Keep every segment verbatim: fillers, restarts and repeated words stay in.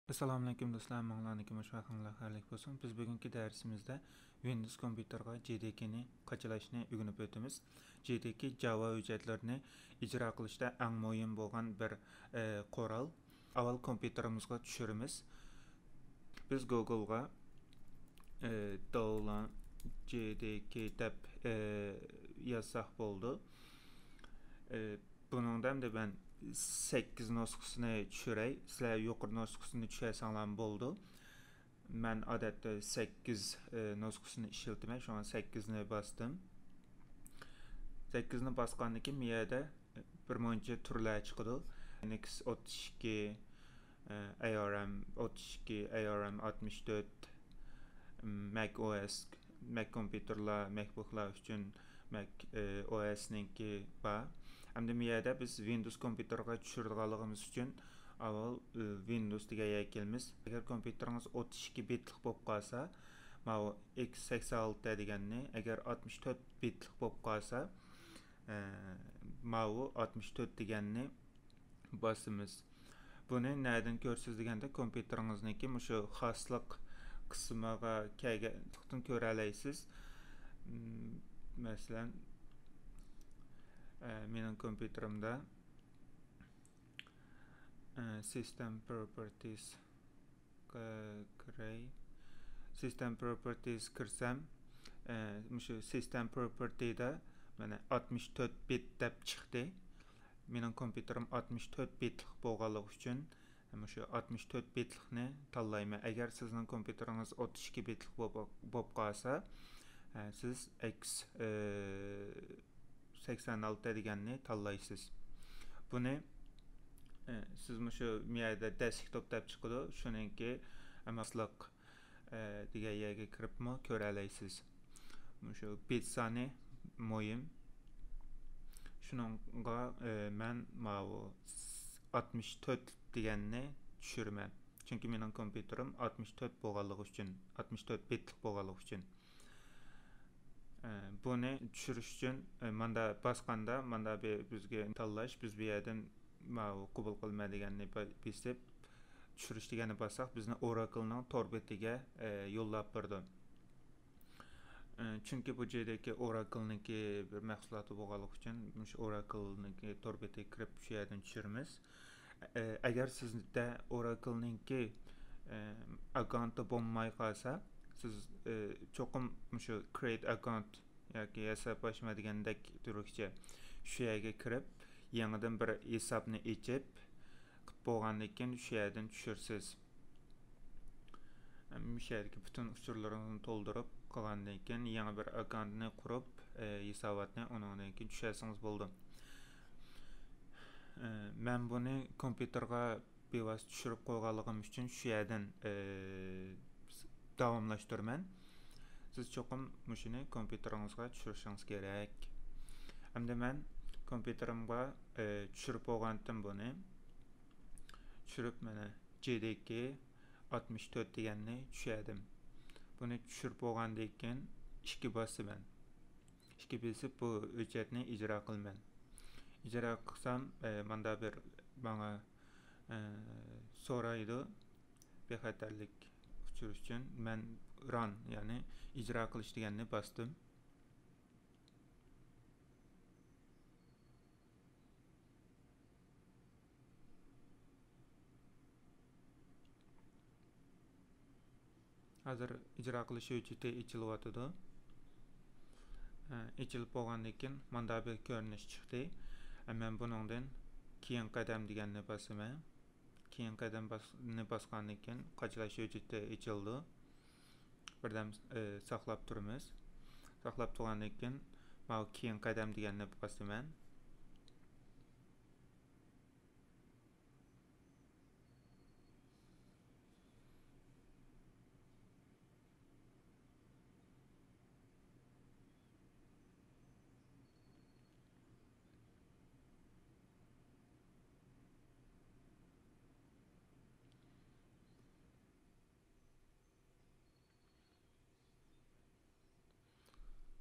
ئەسسالامۇئەلەيكۇم دوستلار، ھەممىڭلارنىڭكى مۇشۇ ۋاقتىڭلار خەيرلىك بولسۇن. بىز بۈگۈنكى دەرسىمىزدە ۋىندوۋس كومپيۇتېرغا جې دې كېنى قاچىلاشنى ئۆگىنىپ ئۆتىمىز. جې دې كې جاۋا ھۆججەتلىرىنى ئىجرا قىلىشتا ئەڭ مۇھىم بولغان بىر، ئە، قورال. ئاۋۋال كومپيۇتېرىمىزغا چۈشۈرىمىز. بىز گوگلغا، ئە، داۋلا جې دې كې دەپ، ئە، يازساق بولىدۇ. ئە، بۇنىڭدا ئەمدى مەن سەككىز نۇسخىسىنى چۈشۈرەي. سىلەر يۇقىرى نۇسخىسىنى چۈشۈرسەڭلارمۇ بولىدۇ. مەن ئادەتتە سەككىز، ئە، نۇسخىسىنى ئىشلىتىمەن، شۇڭا سەككىزنى باستىم. سەككىزنى باسقاندىن كېيىن، بۇ يەردە بىر مۇنچە تۈرلەر چىقىدۇ. لىنكس ئوتتۇز ئىككى، ئە، ئەي ئار ئېم ئوتتۇز ئىككى، ئەي ئار ئېم ئاتمىش تۆت، مەك ئو ئېس، مەك كومپيۇتېرلار، مەكبۇكلار ئۈچۈن مەك، ئە، ئو ئېسنىڭكى بار. ئەمدى بۇ يەردە بىز ۋىندوۋس كومپيۇتېرغا چۈشۈرىدىغانلىقىمىز ئۈچۈن ئاۋۋال، ئە، ۋىندوۋس دېگەن يەرگە كېلىمىز. ئەگەر كومپيۇتېرىڭىز ئوتتۇز ئىككى بىتلىق بولۇپ قالسا، ماۋۇ ئىكس سەكسەن ئالتە دېگەننى، ئەگەر ئاتمىش تۆت بىتلىق بولۇپ قالسا، ئە، ماۋۇ ئاتمىش تۆت دېگەننى باسىمىز. بۇنى نەدىن كۆرىسىز دېگەندە، كومپيۇتېرىڭىزنىڭكى مۇشۇ خاسلىق قىسمىغا كەلگەنلىكتىن كۆرەلەيسىز. م، مەسىلەن، ئە، مېنىڭ كومپيۇتېرىمدا، ئە، سىستېم پروپېرتىز كىرەي. سىستېم پروپېرتىز كىرسەم، ئە، مۇشۇ سىستېم پروپېرتىدا مانا ئاتمىش تۆت بىت دەپ چىقتى. مېنىڭ كومپيۇتېرىم ئاتمىش تۆت بىتلىق بولغانلىقى ئۈچۈن مۇشۇ ئاتمىش تۆت بىتلىقنى تاللايمەن. ئەگەر سىزنىڭ كومپيۇتېرىڭىز ئوتتۇز ئىككى بىتلىق بولۇپ، بولۇپ قالسا، ئە، سىز ئىكس، ئە، سەكسەن ئالتە دېگەننى تاللايسىز. بۇنى، ئە، سىز مۇشۇ يەردە دېسكتوپ دەپ چىقىدۇ، شۇنىڭكى ئەمەسلىق، ئە، دېگەن يەرگە كىرىپمۇ كۆرەلەيسىز. مۇشۇ بىت سانى مۇھىم. شۇنىڭغا، ئە، مەن ماۋۇ ئاتمىش تۆت دېگەننى چۈشۈرىمەن. چۈنكى مېنىڭ كومپيۇتېرىم ئاتمىش تۆت بولغانلىقى ئۈچۈن، ئاتمىش تۆت بىتلىق بولغانلىقى ئۈچۈن. ئە، بۇنى چۈشۈرۈش ئۈچۈن، ئە، ماندا باسقاندا، ماندا بىر بىزگە تاللاش، بىز بۇ يەردىن ماۋۇ قوبۇل قىلىمەن دېگەننى با-، بېسىپ، چۈشۈرۈش دېگەننى باسساق، بىزنى ئوراكلنىڭ تور بېتىگە، ئە، يوللاپ بېرىدۇ. ئە، چۈنكى بۇ جې دې كې ئوراكلنىڭكى بىر مەھسۇلاتى بولغانلىقى ئۈچۈن، مۇشۇ ئوراكلنىڭكى تور بېتىگە كىرىپ، شۇ يەردىن چۈشۈرىمىز. ئە، ئەگەر سىزدە ئوراكلنىڭكى، ئە، ئاككاونتى بولماي قالسا، سىز، ئە، چوقۇم مۇشۇ كرېيت ئاككاونت ياكى ھېساب ئاچما دېگەندەك تۈركچە شۇ يەرگە كىرىپ، يېڭىدىن بىر ھېسابنى ئېچىپ، قىلىپ بولغاندىن كېيىن شۇ يەردىن چۈشۈرىسىز. مۇشۇ يەردىكى پۈتۈن ئۇچۇرلىرىڭىزنى تولدۇرۇپ قىلغاندىن كېيىن، يېڭى بىر ئاككاونتنى قۇرۇپ، ئە، ھېساباتنى ئۇنىڭدىن كېيىن چۈشۈرسىڭىز بولىدۇ. ئە، مەن بۇنى كومپيۇتېرغا بىۋاسىتە چۈشۈرۈپ قويغانلىقىم ئۈچۈن شۇ يەردىن، ئە، داۋاملاشتۇرىمەن. سىز چوقۇم مۇشۇنى كومپيۇتېرىڭىزغا چۈشۈرۈشىڭىز كېرەك. ئەمدى مەن كومپيۇتېرىمغا، ئە، چۈشۈرۈپ بولغانتىم بۇنى. چۈشۈرۈپ، مانا، جې دې كې ئاتمىش تۆت دېگەننى چۈشۈردۈم. بۇنى چۈشۈرۈپ بولغاندىن كېيىن ئىككى باسىمەن. ئىككى بېسىپ، بۇ ھۆججەتنى ئىجرا قىلىمەن. ئىجرا قىلسام، ئە، ماندا بىر ماڭا، ئە، سورايدۇ. بىخەتەرلىك ئۇچۇر ئۈچۈن مەن ران، يەنى ئىجرا قىلىش دېگەننى باستىم. ھازىر ئىجرا قىلىش ھۆججىتى ئېچىلىۋاتىدۇ. ئېچىلىپ بولغاندىن كېيىن ماندا بىر كۆرۈنۈش چىقتى. مەن بۇنىڭدىن كېيىن قەدەم دېگەننى باسىمەن. كېيىن قەدەم باس-، نى باسقاندىن كېيىن قاچىلاش ھۆججىتى ئېچىلىدۇ. بىردەم، ئى، ساقلاپ تۇرىمىز. ساقلاپ تۇرغاندىن كېيىن ماۋۇ كېيىن قەدەم دېگەننى باسىمەن.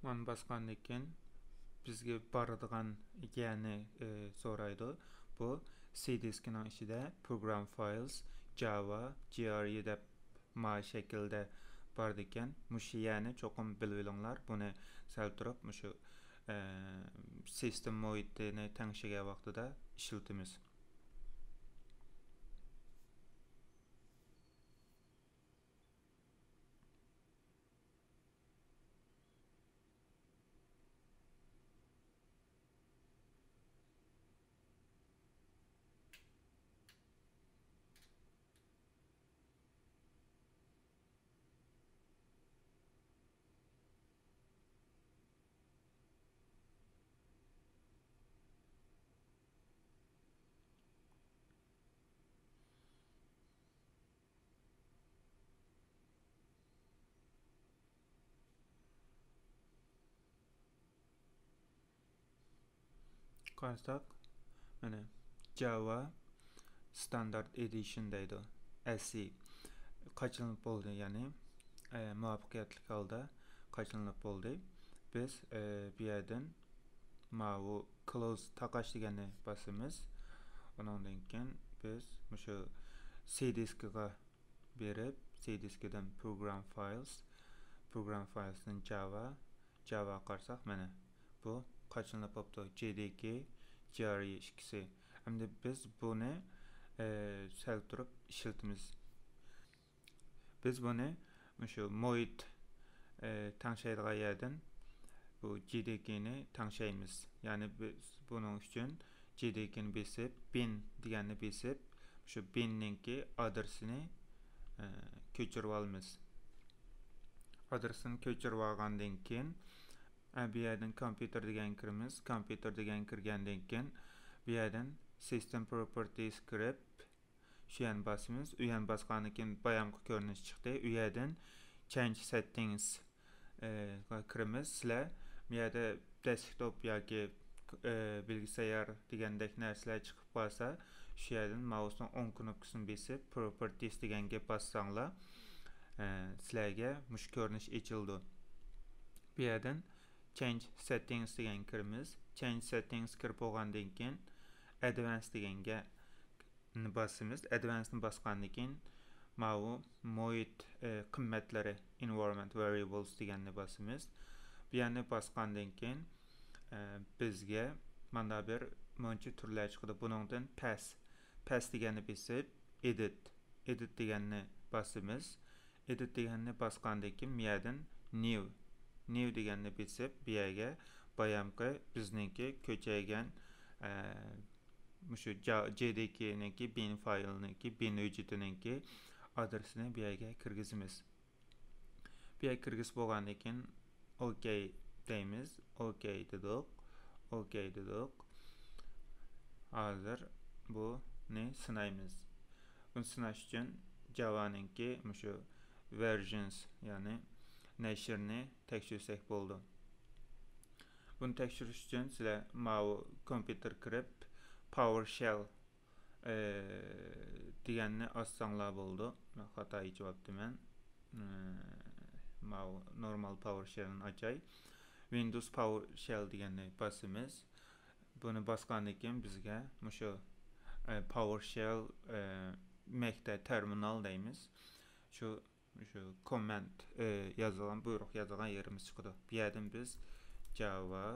مانا باسقاندىن كېيىن بىزگە بارىدىغان يەرنى، ئى، سورايدۇ. بۇ سى دىسكىنىڭ ئىچىدە پروگرام فايلز، جاۋا، جى ئار ئى دەپ ما شەكىلدە بارىدىكەن. مۇشۇ يەرنى چوقۇم بىلىۋېلىڭلار. بۇنى سەل تۇرۇپ مۇشۇ، ئە، سىستېم مۇھىتىنى تەڭشىگەن ۋاقتىدا ئىشلىتىمىز. قارىساق، مانا جاۋا ستاندارت ئېدىشن دەيدۇ. ئەسلى قاچىلىنىپ بولدى، يەنى، ئە، مۇۋەپپەقىيەتلىك ھالدا قاچىلىنىپ بولدى. بىز، ئە، بۇ يەردىن ماۋۇ كلوز تاقاش دېگەننى باسىمىز. ئۇنىڭدىن كېيىن بىز مۇشۇ سى دىسكىغا بېرىپ، سى دىسكىدىن پروگرام فايلز، پروگرام فايلزدىن جاۋا، جاۋا قارىساق، مانا بۇ قاچىلىنىپ بوپتۇ. جې دى كې، جى ئار ئى ئىككىسى. ئەمدى بىز بۇنى، ئە، سەل تۇرۇپ ئىشلىتىمىز. بىز بۇنى مۇشۇ مۇھىت، ئە، تەڭشەيدىغان يەردىن بۇ جې دى كېنى تەڭشەيمىز. يەنى بىز بۇنىڭ ئۈچۈن جې دى كېنى بېسىپ، بىن دېگەننى بېسىپ، شۇ بىننىڭكى ئادرېسىنى، ئە، كۆچۈرۈۋالىمىز. ئادرېسىنى كۆچۈرۈۋالغاندىن كېيىن، ئە، بۇ يەردىن كومپيۇتېر دېگەنگە كىرىمىز. كومپيۇتېر دېگەنگە كىرگەندىن كېيىن، بۇ يەردىن سىستېم پروپېرتىز كىرىپ، شۇ يەرنى باسىمىز. ئۇ يەرنى باسقاندىن كېيىن بايامقى كۆرۈنۈش چىقتى. ئۇ يەردىن چېنج سېتتىڭس، ئە، غا كىرىمىز. سىلەر بۇ يەردە دېسكتوپ ياكى، ئە، بىلگىسايار دېگەندەك نەرسىلەر چىقىپ قالسا، شۇ يەردىن مائۇسنىڭ ئوڭ كنوپكىسىنى بېسىپ، پروپېرتىز دېگەنگە باسساڭلار، ئە، سىلەرگە مۇشۇ كۆرۈنۈش ئېچىلىدۇ. بۇ يەردىن چېنج سېتتىڭس دېگەنگە كىرىمىز. چېنج سېتتىڭس كىرىپ بولغاندىن كېيىن، ئەدۋانس دېگەنگە باسىمىز. ئەدۋانسنى باسقاندىن كېيىن، ماۋۇ مۇھىت، ئە، قىممەتلىرى، ئېنۋايرونمېنت ۋارىيەبلس دېگەننى باسىمىز. بۇ يەرنى باسقاندىن كېيىن، ئە، بىزگە مانا بىر مۇنچە تۈرلەر چىقىدۇ. بۇنىڭدىن پەس، پەس دېگەننى بېسىپ، ئېدىت، ئېدىت دېگەننى باسىمىز. ئېدىت دېگەننى باسقاندىن كېيىن، بۇ يەردىن نيۇ، نيۇ دېگەننى بېسىپ، بۇ يەرگە بايامقى بىزنىڭكى كۆچەيگەن، ئە، مۇشۇ جا-، جې دى كېنىڭكى بىن فايلىنىڭكى، بىن ھۆججىتىنىڭكى ئادرېسىنى بۇ يەرگە كىرگۈزىمىز. بۇ يەرگە كىرگۈزۈپ بولغاندىن كېيىن، ئوكەي دەيمىز. ئوكەي دېدۇق. ئوكەي دېدۇق. ھازىر بۇنى سىنايمىز. بۇنى سىناش ئۈچۈن جاۋانىڭكى مۇشۇ ۋېرژنس، يەنى نەشرنى تەكشۈرسەك بولىدۇ. بۇنى تەكشۈرۈش ئۈچۈن سىلەر ماۋۇ كومپيۇتېر كىرىپ، پاۋېر شېل، ئى، دېگەننى ئاچساڭلار بولىدۇ. خاتا ئېچىۋاپتىمەن. ئى، ماۋۇ نورمال پاۋېر شېلنى ئاچاي. ۋىندوز پاۋېر شېل دېگەننى باسىمىز. بۇنى باسقاندىن كېيىن بىزگە مۇشۇ، ئى، پاۋېر شېل، ئى، مەكتەپ تېرمىنال دەيمىز. شۇ شۇ كوماند، ئى، يازىدىغان، بۇيرۇق يازىدىغان يېرىمىز چىقىدۇ. بۇ يەردىن بىز جاۋا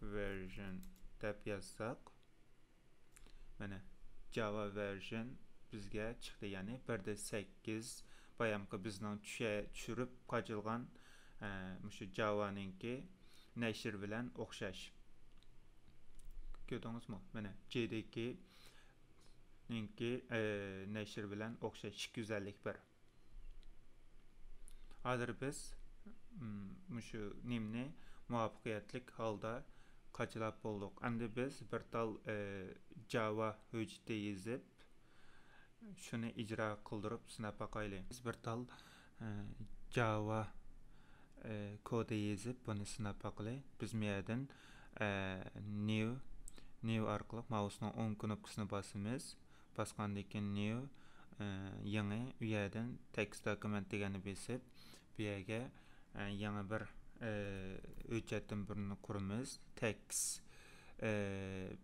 ۋېرژن دەپ يازساق، مانا، جاۋا ۋېرژن بىزگە چىقتى. يەنى بىر دە سەككىز، بايامقى بىزنىڭ چۈشە-، چۈشۈرۈپ قاچىلىغان، ئە، مۇشۇ جاۋانىڭكى نەشر بىلەن ئوخشاش. كۆردىڭىزمۇ؟ مانا، جې دى كېنىڭكى، ئە، نەشر بىلەن ئوخشاش، ئىككى يۈز ئەللىك بىر. ھازىر بىز، م، مۇشۇ نېمىنى مۇۋەپپەقىيەتلىك ھالدا قاچىلاپ بولدۇق. ئەمدى بىز بىر تال، ئى، جاۋا ھۆججىتى يېزىپ، شۇنى ئىجرا قىلدۇرۇپ سىناپ باقايلى. بىز بىر تال، ئى، جاۋا، ئى، كودى يېزىپ، بۇنى سىناپ باقىلى. بىز مۇ يەردىن، ئى، نيۇ، نيۇ ئارقىلىق مائۇسنىڭ ئوڭ كنوپكىسىنى باسىمىز. باسقاندىن كېيىن نيۇ، ئە، يېڭى، ئۇ يەردىن تېكىست دوكۇمېنت دېگەننى بېسىپ، بۇ يەرگە، ئە، يېڭى بىر، ئە، ھۆججەتتىن بىرنى قۇرىمىز. تېكىست، ئە،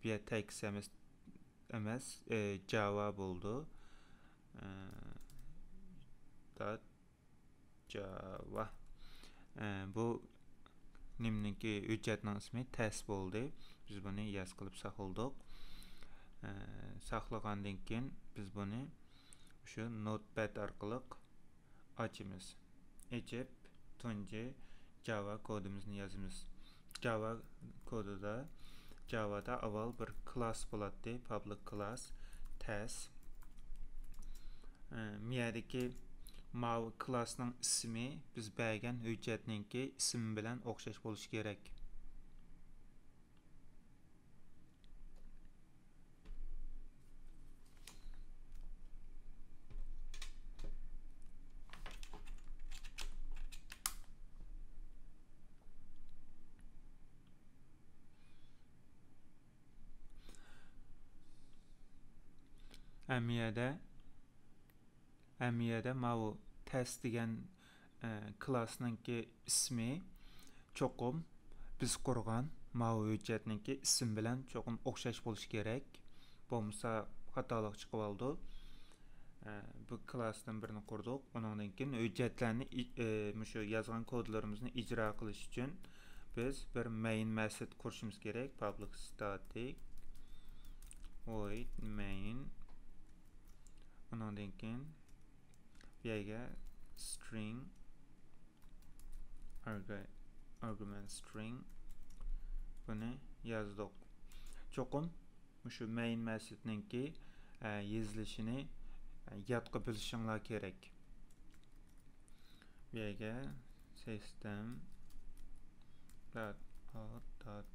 بۇ يەر تېكىست ئەمەس، ئەمەس، ئى، جاۋا بولىدۇ. ئى، دات جاۋا. ئى، بۇ نېمىنىڭكى، ھۆججەتنىڭ ئىسمى تەس بولدى. بىز بۇنى ياز قىلىپ ساقلىدۇق. ئى، ساقلىغاندىن كېيىن بىز بۇنى شۇ نوتپەد ئارقىلىق ئاچىمىز. ئېچىپ، تۇنجى جاۋا كودىمىزنى يازىمىز. جاۋا كودىدا، جاۋادا ئاۋۋال بىر كلاس بولاتتى، پابلىك كلاس، تەس. ئە، مىيەدىكى ماۋۇ كلاسنىڭ ئىسمى بىز بەرگەن ھۆججەتنىڭكى ئىسمى بىلەن ئوخشاش بولۇشى كېرەك. ئەمىيەدە، ئەمىيەدە ماۋۇ تەس دېگەن، ئە، كلاسنىڭكى ئىسمى چوقۇم بىز قۇرغان ماۋۇ ھۆججەتنىڭكى ئىسمى بىلەن چوقۇم ئوخشاش بولۇشى كېرەك. بولمىسا خاتالىق چىقىۋالىدۇ. ئە، بۇ كلاستىن بىرنى قۇردۇق. ئۇنىڭدىن كېيىن ھۆججەتلەرنى ئى-، ئى، مۇشۇ يازغان كودلىرىمىزنى ئىجرا قىلىش ئۈچۈن بىز بىر مەين مېتود قۇرۇشىمىز كېرەك. پابلىك ستاتىك ۋويد مەين. ئۇنىڭدىن كېيىن بۇ يەرگە سترىڭ، ئارگۇمېنت سترىڭ، بۇنى يازدۇق. چوقۇم مۇشۇ مەين مېتودنىڭكى، ئە، يېزىلىشىنى، ئە، يادقا بىلىشىڭلار كېرەك. بۇ يەرگە سىستېم دات ئاۋت دات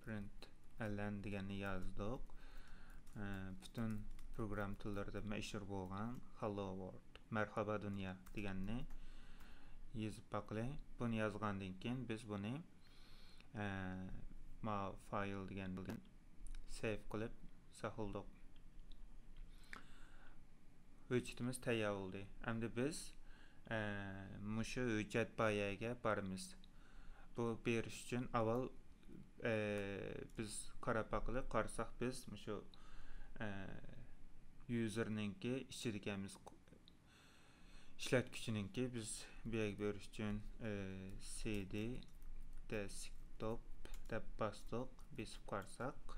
پرىنت ئەلئېن دېگەننى يازدۇق. ئە، پۈتۈن پروگرام تىللىرىدا مەشھۇر بولغان ھاللو ۋورلد، مەرھابا دۇنيا دېگەننى يېزىپ باقىلى. بۇنى يازغاندىن كېيىن بىز بۇنى، ئە، ما فايل دېگەن سېيف قىلىپ ساقلىدۇق. ھۆججىتىمىز تەييار بولدى. ئەمدى بىز، ئە، مۇشۇ ھۆججەت بار يەرگە بارىمىز. بۇ بېرىش ئۈچۈن ئاۋۋال، ئە، بىز قاراپ باقىلى، قارىساق بىز مۇشۇ، ئە، يۇزېرنىڭكى ئىچىدىكەنمىز. ئىشلەتكۈچىنىڭكى، بىز بۇ يەرگە بېرىش ئۈچۈن، ئى، سىدى دېسكتوپ دەپ باستۇق. بېسىپ قارىساق،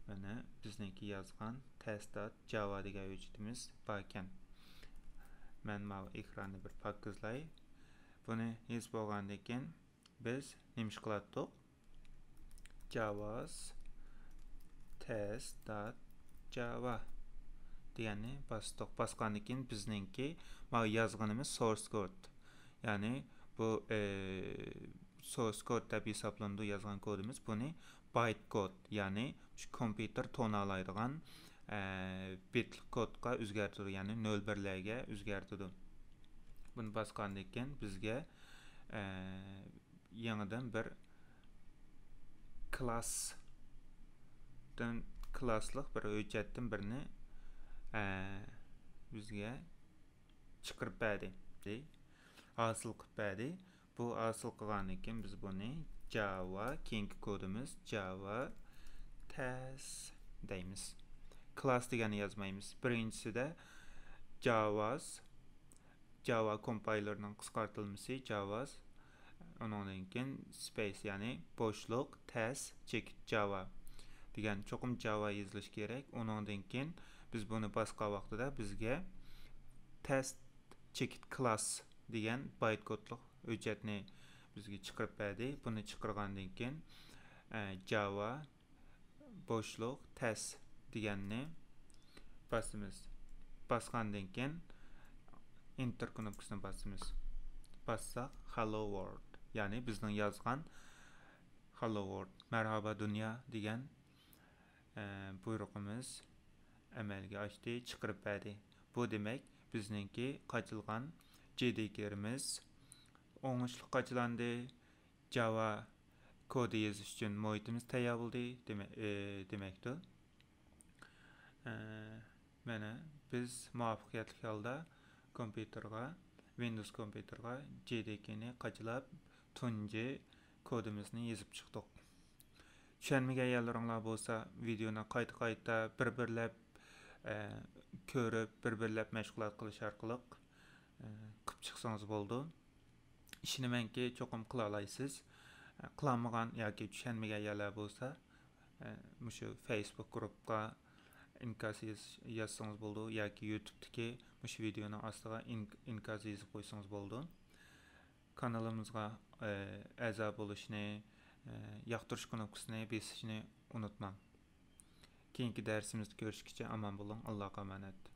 مانا بىزنىڭكى يازغان تەس دات جاۋا دېگەن ھۆججىتىمىز باركەن. مەن ماۋۇ ئېكراننى بىر پاكىزلاي. بۇنى يېزىپ بولغاندىن كېيىن، بىز نېمە ئىش قىلاتتۇق؟ جاۋاس تەس دات جاۋا دېگەننى باستۇق. باسقاندىن كېيىن بىزنىڭكى ماۋۇ يازغىنىمىز سورس كود. يەنى بۇ، ئى، سورس كود دەپ ھېسابلىنىدۇ يازغان كودىمىز. بۇنى بايت كود، يەنى شۇ كومپيۇتېر تونۇۋالايدىغان، ئە، بىتلىك كودقا ئۆزگەرتىدۇ، يەنى نۆل بىرلەرگە ئۆزگەرتىدۇ. بۇنى باسقاندىن كېيىن بىزگە، ئە، يېڭىدىن بىر كلاستىن، كلاسلىق بىر ھۆججەتتىن بىرنى، ئە، بىزگە چىقىرىپ بەردى، ھاسىل قىلىپ بەردى. بۇ ھاسىل قىلغاندىن كېيىن بىز بۇنى جاۋا، كېيىنكى كودىمىز جاۋا تەس دەيمىز. كلاس دېگەننى يازمايمىز. بىرىنچىسىدە جاۋاس، جاۋا كومپايلېرنىڭ قىسقارتىلمىسى جاۋاس. ئۇنىڭدىن كېيىن سپېيس، يەنى بوشلۇق، تەس، چېكىت، جاۋا دېگەن چوقۇم جاۋا يېزىلىشى كېرەك. ئۇنىڭدىن كېيىن بىز بۇنى باسقان ۋاقتىدا بىزگە تەس چېكىت كلاس دېگەن بايت كودلۇق ھۆججەتنى بىزگە چىقىرىپ بەردى. بۇنى چىقىرغاندىن كېيىن، ئە، جاۋا بوشلۇق تەس دېگەننى باسىمىز. باسقاندىن كېيىن ئېنتېر كۇنۇپكىسىنى باسىمىز. باسساق، ھاللو ۋورلد، يەنى بىزنىڭ يازغان ھاللو ۋورلد، مەرھابا دۇنيا دېگەن، ئە، بۇيرۇقىمىز ئەمەلگە ئاشتى، چىقىرىپ بەردى. بۇ دېمەك، بىزنىڭكى قاچىلىغان جېدىكېرىمىز ئوڭۇشلۇق قاچىلاندى. جاۋا كودى يېزىش ئۈچۈن مۇھىتىمىز تەييار بولدى دېمە-، ئى، دېمەكتۇر. ئە، مانا بىز مۇۋەپپەقىيەتلىك ھالدا كومپيۇتېرغا، ۋىندوۋس كومپيۇتېرغا جېدىكېنى قاچىلاپ، تۇنجى كودىمىزنى يېزىپ چىقتۇق. چۈشەنمىگەن يەرلىرىڭلار بولسا، ۋىدېئونى قايتا-قايتا بىر-بىرلەپ، ئە، كۆرۈپ، بىر-بىرلەپ مەشغۇلات قىلىش ئارقىلىق، ئە، قىلىپ چىقسىڭىز بولىدۇ. ئىشىنىمەنكى، چوقۇم قىلالايسىز. ئە، قىلالمىغان ياكى چۈشەنمىگەن يەرلەر بولسا، ئە، مۇشۇ فەيسبۇك گۇرۇپپىغا ئىنكاس ياز-، يازسىڭىز بولىدۇ ياكى يۇتۇبتىكى مۇشۇ ۋىدېئونىڭ ئاستىغا ئىن-، ئىنكاس يېزىپ قويسىڭىز بولىدۇ. كانىلىمىزغا، ئە، ئەزا بولۇشنى، ئە، ياقتۇرۇش كۇنۇپكىسىنى بېسىشنى ئۇنتۇماڭ. كېيىنكى دەرسىمىزدە كۆرۈشكىچە ئامان بولۇڭ. ئاللاغا ئامانەت.